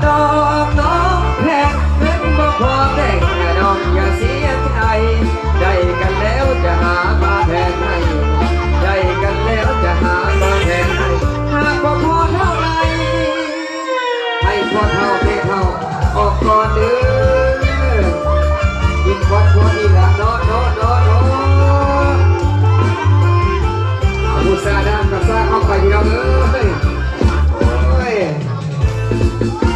ດອກນ້ອງແພງ ເງິນບໍ່ພໍແຕ່ງ ນ້ອງຢ່າເສຍໃຈ ໄດ້ກັນແລ້ວຈະຫາມາແທນໃຫ້ ໄດ້ກັນແລ້ວຈະຫາມາແທນໃຫ້ ຫາກບໍ່ພໍເທົ່າໃດ ໃຫ້ພໍ່ເຖົ້າແມ່ເຖົ້າອອກກ່ອນເດີ ກິນກ່ອນພໍດີລະເນາະ ເນາະ ເນາະ ເນາະ ເອົາ ຜູ້ສາດຳກະສາເຂົ້າໄປ ພີ່ນ້ອງເອີຍ ໂອ້ຍ.